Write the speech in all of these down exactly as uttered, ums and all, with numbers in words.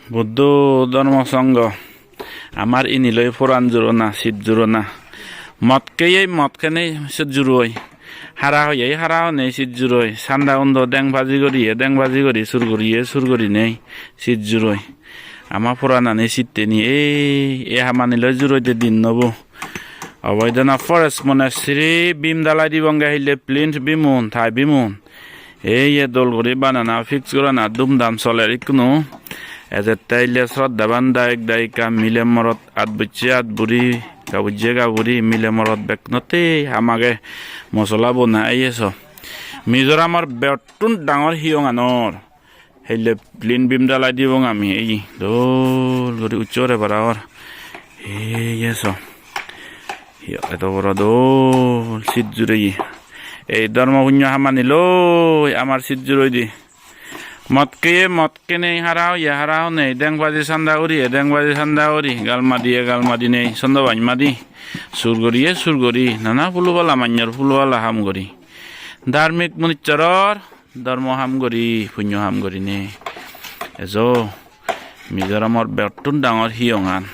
Buddho Dhormo Songho, amar iniloi puran jurona, sit jurona. Mot keyei mot kenei sit juroi. Hara hoyei hara honei sit juroi. Sanda undo deng baji goriye, deng baji gori, sur goriye, sur gorinei sit juroi. Ama puranani sitteni ei, ei hamaniloi juroi de din nobo. Oboidana Forest Monastery, beam dalai dibonge hille, plinth beam-un, thai beam-un. Ei ye dol guri banana, fix gorana, dum dam soler ikkunu. Ejette hille sroddhaban dayok dayika, mile morot, at bujje at buri, gabujje gaburi, mile morot bekkunotte ham age mosola bona ei ye so. Mizoramor begottun dangor hiyonganor. Hille plinth beam dalai dibong ami, ei dol guri ucche ore para or. Ei ye so. Yo, eto boro dol sit jureye. Ei dhormo punyo hamaniloi amar sit juroi di. Mot keye mot kenei, hara oye hara honei, deng baji sanda guriye deng baji sanda guri, gal madiye gal madinei, sondo baj madi, sur goriye sur gori, nana pulu pala, manyor pulu pala ham gori. Dharmik munissoror dhormo ham gori, punyo ham gurinei ejo. Mizoramor begottun dangor hiyongan.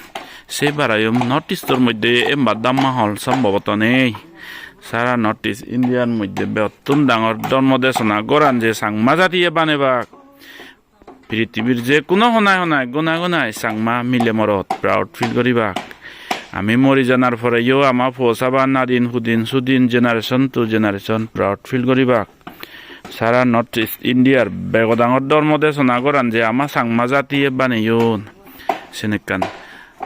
Se barayo North East-or moddhe emba dhamma hall sombhoboto nei. Sara North East India-r moddhe begottun dangor dhormo desona goran je Changma jatiye banebak. Pirithibir je kuno honai honai, gonai gonai Changma mile morot proud feel goribak. Ami mori janar poreyo ama puo saba, nadin pudin sudin, generation to generation proud feel goribak. Sara North East India-r bego dangor dhormo desona goran je ama Changma jatiye baneyon, sen ekkan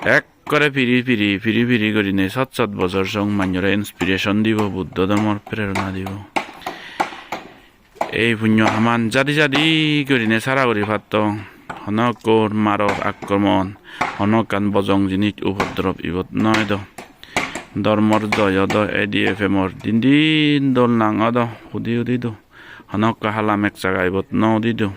ekkore piri piri, piri piri gurinei sot sot bojor song manjore inspiration dibo, Buddho dhormor prerona dibo. Ei punyo haman jadi jadi gurinei sara guri pattong. Hono ekko maror akromon, hono ekkan bojong jinis upodrob ibot noi do. Dhormor joy odo, A D F M-or din din dol nang odo, hudi hudi do. Hono ekko hala mek jaga ibot no udi do.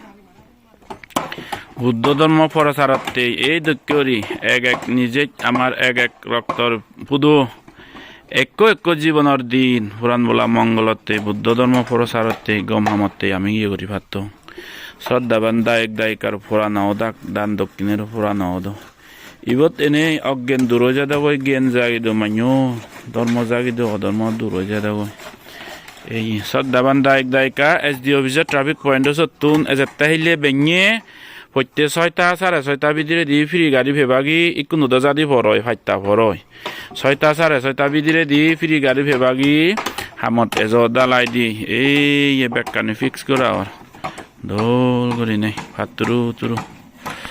Buddho dhormo procharotte ei dokke guri ek ek nijej amar ek ek roktor pudo, ekko ekko jibonor din puran bola mongolotte, Buddho dhormo procharotte, gom hamotte ami iye guri pattong. Sroddhaban dayok dayikar purano odak, dan dokkinero purano odo. Ibot enei oggen dur oi jadogoi, gyan jagido manyo, dhormo jagido, odhormo dur oi jadogoi. Ei sroddhaban dayok dayika, S D office-o traffic point-o sottun ejette hille bennye, potte soita, sare soita bidiredi free gari pebagi, ikkunu do jadi poroi, pasta poroi. Soita, sare soita bidiredi free gari pebagi, hamot ejo dalai di. Ei ye bekkani fix gora or. Dol gurinei, patturu turu.